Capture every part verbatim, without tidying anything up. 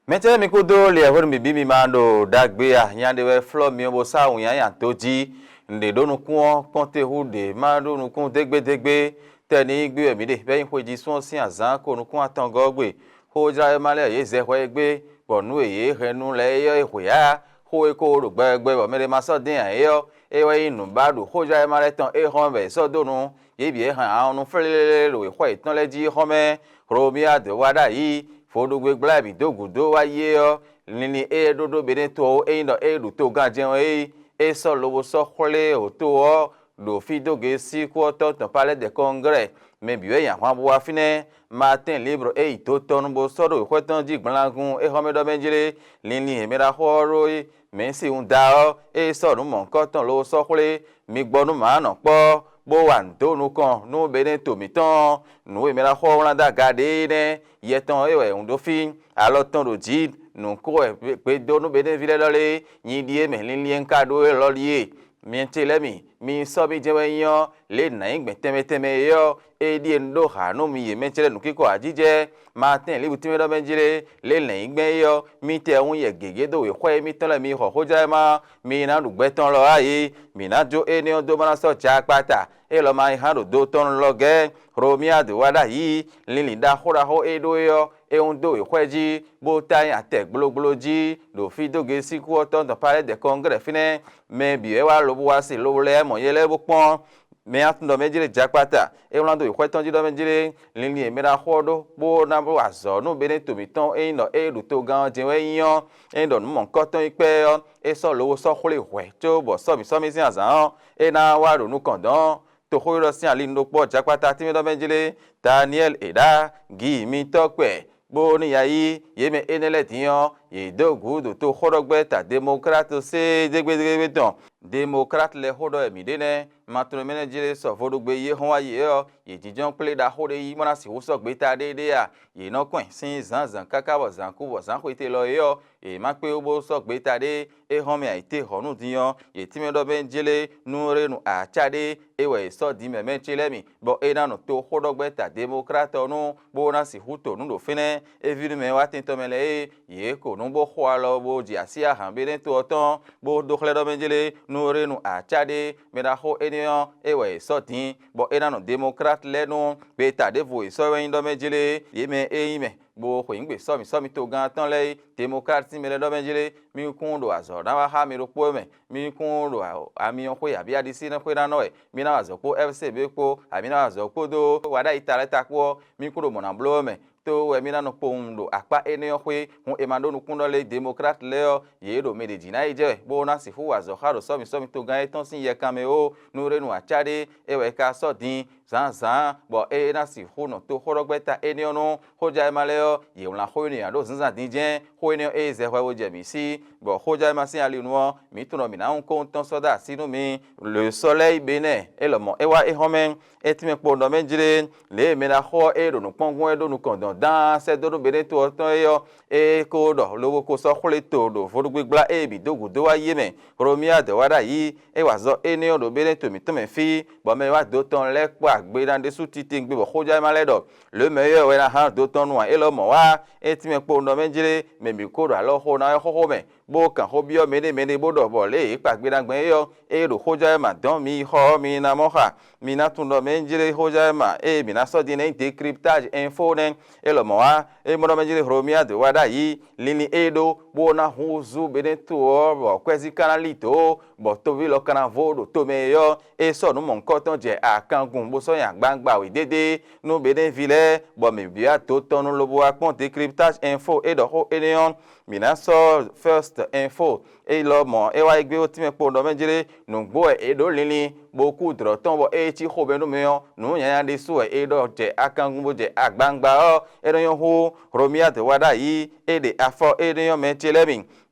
Mɛtɛ́ mi kúdó liɛ̌hwenu bǐbí mi ma ɖo ɖagbe a? Nya ɖé wɛ flɔ́ mi ɔ́ bó sá wǔnyanya dó jí. Nǔɖé ɖó nukún ɔ́, kpɔ́nte hú ɖě má ɖó nukún dégbédégbé. Tɛ́ ní gbé wɛ mǐ ɖe, bɔ é nyí xwejísún ɔ́ sín azǎn ko nukún atɔngɔ́ ɔ́ gbe. Xó jlá e ma lɛ́ɛ yě zɛ hwɛ é gbé, bɔ nǔ e yě hɛn nú lɛ́ɛ é ɔ́, é hwe ǎ. Xó e ko ɖo gbɛgbɛ bɔ mɛ ɖé ma sɔ́ dɛ́n ǎ é ɔ́, é wɛ nyí nǔbáɖu xó jlá e ma lɛ́ɛ tɔn é hɔn wɛ è sɔ́ dó nu. Yě bǐ e hɛn ahɔn nú flélélé ɖo xwɛ yětɔn lɛ́ɛ jí é xɔ́mɛ. Hlomia dǒ wá ɖ'ayǐ, vodúgbégbla e mǐ dó gǔdo wá yi é ɔ́, linlin e é ɖó ɖó Benɛ́to ɔ́, é nyí ɖɔ é ɖu togán jɛ́n ɔ́ é, é sɔ́ lobo sɔ́ xwlé wǒto ɔ́ ɖo fí dó gěsíkú ɔ́ tɔn tɔn Palais des Congrès. Mɛ bǐ wɛ nyi ahwan bó wá fínɛ́. Maatɛ́n Libre e yi do tɔn nu bó sɔ́ ɖo wěxwɛ́ tɔn jí gblangun é xɔ́mɛ ɖɔ mɛ jlé. Linlin e mɛ ɖaxó ɔ́ ɖó é, mɛ̌si wunda ɔ́, é sɔ́ nǔ mɔ̌hunkɔtɔn lobo sɔ́ xwlé. Mi gbɔ nú mǎ nɔ kpɔ́, bó wa nǔ dó nukɔn nú Benɛ́to mǐtɔn ɔ́. Nǔ e mɛ ɖaxó ɔ́ wlán dó aga ɖě é nɛ́: yɛ tɔn é wɛ è hun dó fí, alɔ tɔn ɖo jǐ, nǔ ko wɛ gbe dó nú Benɛ́ví lɛ́ɛ ɖɔ lé, nyi ɖíe mɛ linlin e un ka ɖó élɔ́ ɖíe. Myɛ ce lɛ́ɛ mi, mi nyí sɔ́ mì jɛ́n wɛ nyí ɔ́, lě e nǎ nyí gbɛn tɛnmɛ tɛnmɛ é ɔ́, é ɖíe un ɖó hǎ nú mi yě mɛ ce lɛ́ɛ nǔkínkɔ ajijɛ. Maatɛ́n Libre tínmɛ ɖɔ mɛ jlé, lě e lɛ̌n nyí gbɛn é ɔ́, mi tɛ hun yɛ gěgé dó wěxwɛ́ émítɔn lɛ́ɛ mi xɔ xójlɛ́ má, mi ná ɖu gbɛtɔ́ lɔ wá yě, mǐ ná jó énɛ́ ɔ́ dó bó ná sɔ́ ja akpata. Élɔ́ ma nyí hán ɖo do tɔn lɔ gɛ́. Hlomia dǒ wá ɖ'ayǐ, linlin ɖaxó ɖaxó e ɖó é ɔ́, é hún dó wěxwɛ́ jí, bó tá nyi atɛ gblógbló jí, ɖo fí dó gěsíkú ɔ́ tɔn dɔn Palais des Congrès fínɛ́. Mɛ bǐ wɛ wá lobo wá se lobo lɛ́ɛ mɔ yɛ lɛ́ɛ bó kpɔ́n. Mɛ atundɔ mɛ jlé jakpata, é wlán dó wěxwɛ́ tɔn jí ɖɔ mɛ jlé, linlin e mɛ ɖaxó ɔ́ ɖó, bó ná bló azɔ̌ nú Benɛ́to mǐtɔn e nyí ɖɔ é ɖo togán ɔ́ jɛ́n wɛ é nyí ɔ́, é nyí ɖɔ nǔ mɔ̌hunkɔtɔn nyí kpɛ́ ɔ́, é sɔ́ lobo sɔ́ xwlé hwɛ̌ có bɔ sɔ́mǐsɔ́mí sín azǎn ɔ́, é ná wá ɖo nukɔn dɔ̌n. Toxóyɔ́ɖɔ sín ali nú ɖokpó ɔ́ jakpata tínmɛ ɖɔ mɛ jlé, Daniɛ́li è ɖá, gi mitɔ́ kpɛ, bó ní ya yí yě mɛ énɛ́ lɛ́ɛ din ɔ́, yě dó gǔdo toxóɖɔgbɛ́ta Demoklátu sé dégbédégbé tɔn. Demoklátu lɛ́ɛ xó ɖɔ wɛ mǐ ɖe nɛ́. Ma tunwun mɛ nɛ́ jlé sɔ vodúgbe yi e hɔn wá yi é ɔ́, yě jínjɔ́n kplé ɖaxó ɖé yí bó ná sixú sɔ́ gbeta ɖéeɖée a? Yě nɔ kɔn ɛ sín zǎnzǎn káká bɔ zǎn kú bɔ zǎn xwete lɔ é ɔ́, yě má kpé wú bó sɔ́ gbeta ɖé. É hɔn mɛ ayǐtéhɔ̌nnu din ɔ́, yě tínmɛ ɖɔ mɛ jlé nú rénu acá ɖé, é wɛ è sɔ́ din mɛ mɛ ce lɛ́ɛ mi, bɔ é ná nɔ toxóɖɔgbɛ́ta Demoklátu ɔ́ nú, bó ná sixú to nǔ ɖo fínɛ́. É ví nú mɛ e wá tɛn tɔn mɛ lɛ́ɛ é, yě ko nǔ bó xo alɔ bó ji así ahan Benɛ́to ɔ́ tɔn, bó dó xlɛ́ ɖɔ mɛ jlé nú rénu acá ɖé, mɛ ɖaxó énɛ́ ɔ́, é wɛ è sɔ́ din, bɔ é ná nɔ Demoklátu lɛ́ɛ nú. Gbeta ɖěvo è sɔ́ wɛ nyí ɖɔ mɛ jlé, yě mɛ e nyí mɛ bó xweyǐgbe sɔ́mǐsɔ́mí togán tɔn lɛ́ɛ é, Demoklátu sín mɛ lɛ́ɛ ɖɔ mɛ jlé, mi kún ɖo azɔ̌ ná wá xá mi ɖokpó mɛ, mi kún ɖo amyɔxwé abǐ aɖisínxwénánɔ wɛ, mi ná wa azɔ̌ kpó F C B kpó, abǐ ná wa azɔ̌ kpódó waɖ'ayǐ ta lɛ́ɛ ta kpó ɔ́, mi kún ɖo mɔ̌ ná bló wɛ mɛ. Tó wɛ mì ná nɔ kpowun ɖo akpá énɛ́ ɔ́ xwé, hun è ma ɖó nukúnnɔ lɛ́ɛ Demoklátu lɛ́ɛ ɔ́, yě ɖo mɛ ɖě jí ná yi jɛ wɛ, bó ná sixú wa azɔ̌ xá ɖo sɔ́mǐsɔ́mí togán étɔn sín yɛkanmɛ ó. Nú ɖé nu acá ɖé, é wɛ é ka sɔ́ din zǎnzǎn, bɔ é ná sixú nɔ toxóɖɔgbɛ́ta énɛ́ ɔ́ nú xójɛ́ e ma lɛ́ɛ ɔ́, yě wlán xó énɛ́ ǎ ɖó zǎnzǎn din jɛ́n, xó énɛ́ ɔ́ é zɛ hwɛ bó jɛ mǐ sí, bɔ xójɛ́ e ma sín ali nu ɔ́, mǐ tunwun ɖɔ mǐ ná hun kɔ́n tɔn sɔ́ dó así nú mi. Le sɔ́ lɛ́ɛ yi Benɛ́ɛ, é lɔmɔ̌ é wá é hɔn mɛ. É tínmɛ kpo ɖɔ mɛ jlé, lě e mɛ ɖaxó ɔ́ e ɖo nǔ kpɔ́n gɔ́n wɛ ɖó nukɔn dɔn dán sɛ́ dó nú Benɛ́to ɔ́ tɔn é ɔ́, é ko ɖɔ lobo ko sɔ́ xwlé to ɖo vodúngbígbla e bǐ dó gǔdo wá yi é mɛ. Hlomia dɔ̌ wá ɖ'ayǐ, é wa azɔ̌ énɛ́ ɔ́ ɖo Benɛ́to mǐtɔn mɛ fí, bɔ mɛ e wá do tɔn lɛ́ɛ kpó agbe ná ɖésú titewungbe bɔ xójɛ́ ma lɛ́ɛ ɖɔ lě mɛ élɔ́ wɛ ná hán do tɔn nu ǎ. Élɔ́ mɔ̌ wá, é tínmɛ kpo ɖɔ mɛ jlé, mɛ bǐ ko ɖo alɔxo ná wɛ xóxó mɛ, bó kan xó byɔ́ mɛɖé mɛɖé bó ɖɔ bɔ lě e yě kpa gbe ná gbɛn é ɔ́, é ɖo xójɛ́ wɛ ma dɔn mi yi xɔ ɔ́, mi ná mɔ xa. Mi ná tunwun ɖɔ mɛ e jlé xójɛ́ wɛ ma ée mǐ ná sɔ́ din ná nyí Décryptage Info nɛ́. É lɔmɔ̌ wá, é mɔ ɖɔ mɛ jlé Hlomia dǒ wá ɖ'ayǐ, linlin e é ɖó, bó ná húzú Benɛ́to ɔ́, bɔ kwɛ́zí ka ná lí dǒ, bɔ toví lɔ ka ná vo ɖo tomɛ é ɔ́, é sɔ́ nǔ mɔ̌hunkɔtɔn jɛ akangun bó sɔ́ nyi agbawungba wě dédé nú Benɛ́ví lɛ́ɛ, bɔ mǐ bǐ wá do tɔn nu lobo wá kpɔ́n Décryptage Info e ɖɔ xó énɛ́ ɔ́. Mǐ ná sɔ́ First Info, é lɔ mɔ̌ é wá yi gbé ó tínmɛ kpo ɖɔ mɛ jlé, nǔgbó wɛ é ɖǒ linlin, bó kú dlɔ̌ tɔn bɔ é cí xomɛ nú mɛ ɔ́, nǔ nyanya ɖésú wɛ é ɖɔ jɛ akangun bó jɛ agbawungba ɔ́, é nɔ nyɔ́ hú Hlomia dǒ wá ɖ'ayǐ, é ɖe afɔ énɛ́ ɔ́ mɛ ce lɛ́ɛ mi.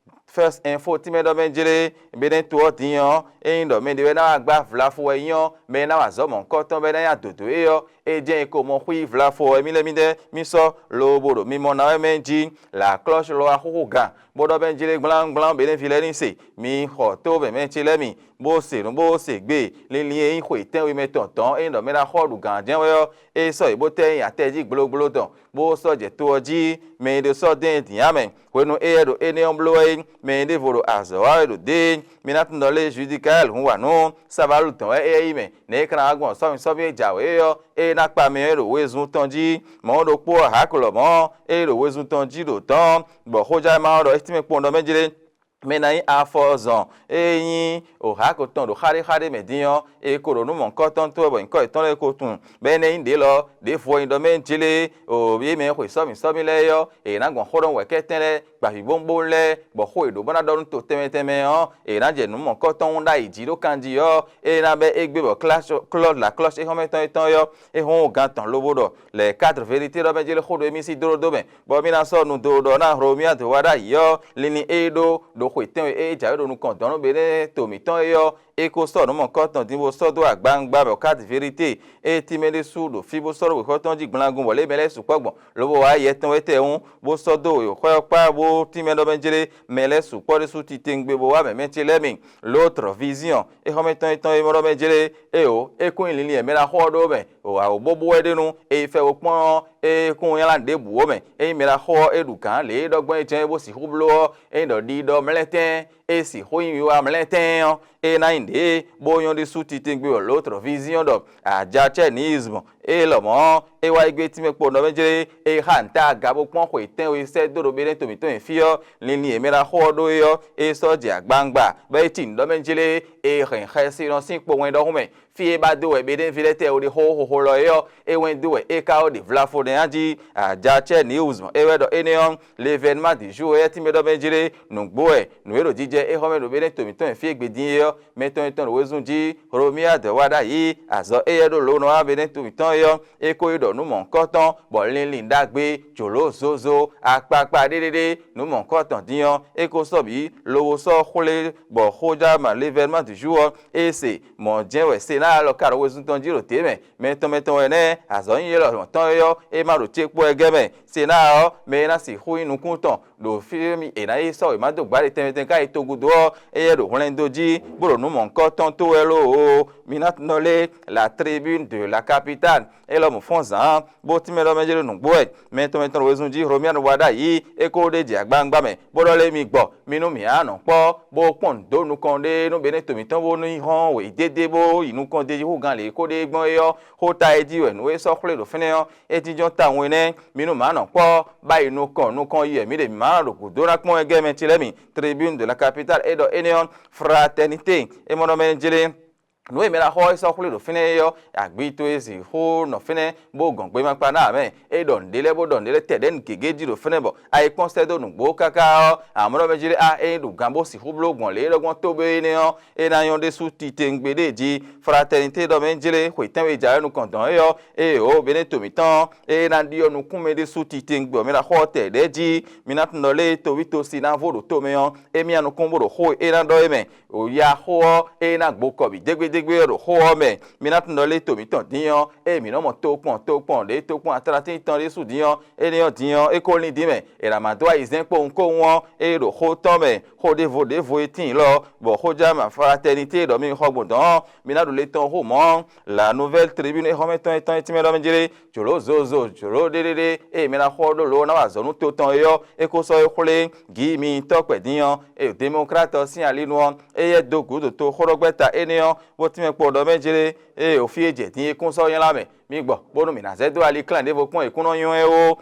First Info tínmɛ ɖɔ mɛ jlé, Benɛ́to ɔ́ din ɔ́, ényí ɖɔ mɛ ɖé wɛ ná wá gbá vlafo wɛ nyí ɔ́, mɛ e ná wa azɔ̌ mɔ̌hunkɔtɔn bɔ é ná nyi adǒdǒ é ɔ́, é jɛ́n è ko mɔ xwí vlafo wɛ mì lɛ́ mì ɖɛ́ mì sɔ́ lobo ɖo mimɔ ná wɛ mɛ jí. La klɔ́ lɔ wá xúxú gǎn, bó ɖɔ mɛ jlé gblángblan Benɛ́ví lɛ́ɛ ní se. Mi xɔ tó mɛ mɛ ce lɛ́ɛ mi, bó se nǔ bó se gbe. Linlin e nyí xwe tɛ́nwe mɛ tɔn dɔ̌n é nyí ɖɔ mɛ ɖaxó ɔ́ ɖu gǎn jɛ́n wɛ ɔ́, é sɔ́ yě bó tɛ́ nyi atɛ jí gblógbló tɔn, bó sɔ́ jɛ to ɔ́ jí. Mɛ e ɖo sɔ́ dɛn dǐn ǎ mɛ. Hwenu éyɛ́ ɖo énɛ́ ɔ́ bló wɛ é, mɛ e ɖěvo ɖo azɔ̌ wa wɛ ɖo dě. Mi ná tunɔ lé Judikaɛ́l hun wa nǔ. Savalú tɔn wɛ éyɛ́ nyí mɛ. Nɛ̌ é ka ná wá gbɔn sɔ́misɔ́mi e jǎwe é ɔ́, ée ná kpa mɛ ɔ́ ɖo wezun tɔn jí? Mɔ̌ ɖokpó ɔ́, Haklɔ mɔ̌, ée ɖo wezun tɔn jí ɖo dɔ̌n, bɔ xójánma ɔ́ ɖɔ é tínmɛ kpɔ́n ɖɔ mɛ jlé. Mɛ ná nyí afɔzɔn e nyí òhako tɔn ɖo xáɖéxáɖé mɛ din ɔ́, è ko ɖo nǔ mɔ̌hunkɔtɔn tó wɛ bɔ nyǐkɔ yětɔn lɛ́ɛ ko tunwun, bɔ énɛ́ nyí ɖě lɔ, ɖěvo ɔ́ nyi ɖɔ mɛ jlé, o yě mɛ e xwe sɔ́mǐ sɔ́mǐ lɛ́ɛ é ɔ́, è nǎ gbɔn xó ɖɔ wɛ̌kɛ́tɛn lɛ́ɛ, gbǎvíbówúnbówú lɛ́ɛ, bɔ xó e ɖǒ bɔ ná ɖɔ nú to tɛnmɛ tɛnmɛ ɔ́, è nǎ jɛ nǔ mɔ̌hunkɔtɔn wún ɖ'ayǐ jí ɖó kanjí ɔ́, é ná bɛ́ égbé bɔ klɔ́ laklɔ́si xɔ́mɛtɔn yětɔn é ɔ́, é hɔn gan tɔn lobo ɖɔ lɛ̌ quatre vérité ɖɔ mɛ jlé xó ɖo émí sín dlódó mɛ, bɔ mí ná sɔ́ nu dó ɖɔ ná hlomyá dǒ wá ɖ'ayǐ ɔ́, linlin e é ɖó ɖo xwe tɛ́nwe e é jǎwe ɖo nukɔn dɔ̌n nú Benɛ́ to mǐtɔn é ɔ́, é ko sɔ́ nǔ mɔ̌hunkɔtɔn din bó sɔ́ dó agbawungba mɛ Okati Verité, ée tínmɛ ɖésú ɖo fí bó sɔ́ ɖó wěxɔtɔn jí gblangun bɔ lě mɛ lɛ́ɛ sukpɔ́ gbɔn, lobo wá yɛ tɔn wɛ tɛ́wún, bó sɔ́ dó wěxɔ ɔ́ kpá bó tínmɛ ɖɔ mɛ jlé mɛ lɛ́ɛ sukpɔ́ ɖésú titewungbe bó wá mɛ mɛ ce lɛ́ɛ mi. L'autre vision, é xɔ́mɛ tɔn e tɔn e mɔ ɖɔ mɛ jlé, éeǒ, é kún nyí linlin e mɛ ná xɔ ɔ́ ɖó mɛ, wǒ bó bú wɛ ɖ'é nu, é yi fɛ wokpɔ́n ɔ́, é kún nyí lá ɖěbǔ ó mɛ. Ényí mɛ ná xɔ ɔ́, é ɖu gǎn lě e ɖɔ gbɔn é jɛ́n é bó sixú bló ɔ́, ényí ɖɔ ɖiɖɔ mlɛ́tɛ́n, é sixú nyí wiwa mlɛ́tɛ́n ɔ́, é ná nyí ɖě bó nyɔ́ ɖésú titewungbe wɛ l'autre vision ɖɔ ajacɛ́nismu. É lɔmɔ̌, é wá yi gbé tínmɛ kpo nɔ mɛ jlé, é xa nǔ ta aga bó kpɔ́n xwe tɛ́nwe sɛ́ dó ɖo Benɛ́to mǐtɔn nyi fí ɔ́, linlin e mɛ ná xɔ ɔ́ ɖó é ɔ́, é sɔ́ jɛ agbawungba, bɔ é cí nǔ ɖɔ mɛ jlé, é hɛn xɛsinɔ sín kpo wɛn ɖɔhun mɛ. Fí e ba dó wɛ Benɛ́ví lɛ́ɛ tɛ wo ɖe xó xóxó lɔ é ɔ́, é wɛn dó wɛ é ka ɔ́ ɖe vlafo nɛ́ jí. Ajacɛ́ News mɔ é wɛ ɖɔ énɛ́ ɔ́, l'événement du jour é tínmɛ ɖɔ mɛ jlé nǔgbó wɛ nǔ e ɖo jijɛ é xɔ mɛ ɖo Benɛ́to mǐtɔn e fí e gbe din é ɔ́, mɛ tɔn e tɔn ɖo wezun jí, Hlomyád wá ɖ'ayǐ, azɔ̌ éyɛ́ ɖó lǒ nɔ wá Benɛ́to mǐtɔn é ɔ́, é ko yi ɖɔ nǔ mɔ̌hunkɔtɔn, bɔ linlin ɖagbe, jǒló zozo, akpakpa ɖéɖéɖé, nǔ mɔ̌hunkɔtɔn din ɔ́, é ko sɔ́ bǐ, lobo sɔ́ xwlé, bɔ xójánma l'événement du jour ɔ́, é se mɔ̌ jɛ́n wɛ Senáa lɔ ka ɖo wezun tɔn jí ɖo dě mɛ. Mɛ tɔn mɛ tɔn wɛ nɛ́, azɔ̌ nyí élɔ́ tɔn é ɔ́, é ma ɖo cékpó wɛ gɛ́ mɛ. Senáa ɔ́, mɛ e ná sixú nyí nukún tɔn ɖo fí e è nǎ yi sɔ́ wěma dó gbǎ ɖe tɛnmɛ tɛnmɛ ká yi togudo ɔ́, éyɛ́ ɖo hwlɛndo jí, bó ɖo nǔ mɔ̌hunkɔtɔn tó wɛ lóoo. Mi ná nɔ lé la tribune de la capitale, é lɔ mɔ̌ fɔ́n zǎn, bó tínmɛ ɖɔ mɛ jlé nǔgbó wɛ. Mɛ tɔn mɛ tɔn ɖo wezun jí Hlomyánu wá ɖ'ayǐ, é ko ɖ'é jɛ agbawungba mɛ, bó ɖɔ lé mi gbɔ, mi nú mǐ á nɔ kpɔ́, bó kpɔ́n nǔ dó nukɔn ɖé nú Benɛ́to mǐtɔn bónú yi hɔ́n wě dédé bó yi nukɔn d'é jí hú gán lě e ko ɖe gbɔn é ɔ́, xó ta e jí wɛ nǔ e sɔ́ xwlé ɖo fínɛ́ ɔ́, é jínjɔ́n tawun é nɛ́. Mi nú mǎ nɔ kpɔ́, bá yi nukɔn nukɔn yi wɛ mǐ ɖe mǐ ma ɖo gǔdo ná kpɔ́n wɛ gɛ́ mɛ ce lɛ́ɛ mi. Tribune de la capitale é ɖɔ énɛ́ ɔ́, fraternité é mɔ ɖɔ mɛ jlé. Nǔ e mɛ ná xɔ é sɔ́ xwlé ɖo fínɛ́ é ɔ́, agbi towe sixú nɔ fínɛ́ bó gɔn gbémakpa ná ǎ mɛ. É ɖɔ nǔɖé lɛ́ɛ bó ɖɔ nǔɖé lɛ́ɛ tɛɖɛ̌ nǔ gěgé jí ɖo fínɛ́ bɔ ayikpɔ́n sɛ́ dó nǔgbó káká ɔ́, amɔ̌ ɖɔ mɛ jlé a é nyí ɖo gǎn bó sixú bló gbɔn lě e ɖɔ gbɔn tóbé énɛ́ ɔ́, é ná nyɔ́ ɖésú titewungbe ɖé jí. Fraternité ɖɔ mɛ jlé xwe tɛ́nwe jǎwe nukɔn dɔn é ɔ́, ée ǒ Benɛ́to mǐtɔn ɔ́, é ná ɖyɔ́ nukún mɛ ɖésú titewungbe ɔ́ mɛ ná xɔ tɛ ɖɛ̌ jí. Mi ná tunɔ lé toví tosi ná vo ɖo tomɛ ɔ́, émí nya nukún bó ɖo xó e é ná ɖɔ é mɛ. Oya xó ɔ́, ée ná gbo kɔ bǐ dégbédégbé ɔ́ ɖo xó ɔ́ mɛ. Mi ná tunɔ lé to mǐtɔn dín ɔ́, ée mǐ nɔ mɔ tokpɔn tokpɔn ɖě tokpɔn atlatín tɔn ɖésú dín ɔ́, énɛ́ ɔ́ din ɔ́, é ko lín dín mɛ. È nǎ ma dó ayizɛ́n kpowun kpowun ɔ́, ée ɖo xó tɔn mɛ, xó ɖěvo ɖěvo e tíin lɔ, bɔ xójánma fraternité ɖɔ mi xɔ gbɔn dɔ̌n ɔ́, mi ná ɖu le tɔn xó mɔ̌. La Nouvelle Tribune é xɔ́mɛ tɔn e tɔn e tínmɛ ɖɔ mɛ jlé, jlǒ zozo jlǒ ɖéɖéɖé, ée mɛ ná xɔ ɖó lǒ ná wa azɔ̌ nú to tɔn é ɔ́, é ko sɔ́ é xwlé gǐ mitɔ́ kpɛ̌ dín ɔ́, ée ɖo Demɔklát ɔ́ sín ali nu ɔ́, éyɛ́ dó gǔdo toxóɖɔgbɛ́ta énɛ́ ɔ́, bó tínmɛ kpo ɖɔ mɛ jlé, ée ɖo fí e jɛ din é kún sɔ́ nylá mɛ. Mi gbɔ, bónú mǐ ná zɛ dó ali klán ɖěvo kpɔ́n è kún nɔ nywɛ́ ó.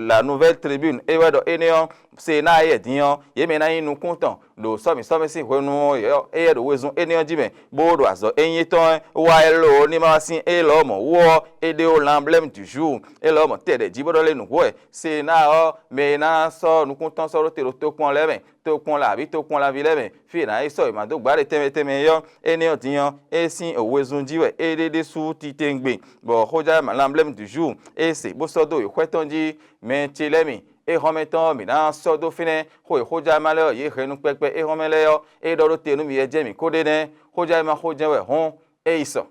La Nouvelle Tribune é wɛ ɖɔ énɛ́ ɔ́, se ná éyɛ́ din ɔ́, yě mɛ ná nyí nukún tɔn ɖo sɔ́mǐ sɔ́mí sín hwenu ɔ́, éyɛ́ ɖo wezun énɛ́ ɔ́ jí mɛ, bó ɖo azɔ̌ ényí tɔn wá é ló ní ma wá sín élɔ́ mɔ̌ wú ɔ́, é ɖe ó lanblɛ́m du jour, élɔ́ mɔ̌ tɛ ɖɛ jí bó ɖɔ lé nǔgbó wɛ. Se ná ɔ́, mɛ e ná sɔ́ nukún tɔn sɔ́ ɖó te ɖo tokpɔn lɛ́ɛ mɛ, tokpɔnla abǐ tokpɔnlaví lɛ́ɛ mɛ, fí e è nǎ yi sɔ́ wěma dó gbǎ ɖe tɛnmɛ tɛnmɛ é ɔ́, énɛ́ ɔ́ din ɔ́, é sín wezun jí wɛ é ɖe ɖésú titewungbe, bɔ xójánma lanblɛ́m du jour é se bó sɔ́ dó wěxwɛ́ tɔn jí. Mɛ ce lɛ́ɛ mi, éhɔ́mɛ tɔn ɔ́, mǐ ná sɔ́ dó fínɛ́. Xó e xójánma lɛ́ɛ ɔ́, yě hɛn nukpɛkpɛ éhɔ́mɛ lɛ́ɛ ɔ́, é ɖɔ ɖó te nú mi wɛ jɛ́n mǐ ko ɖe nɛ́. Xójánma xó jɛ́n wɛ hɔ́n, é yi sɔ.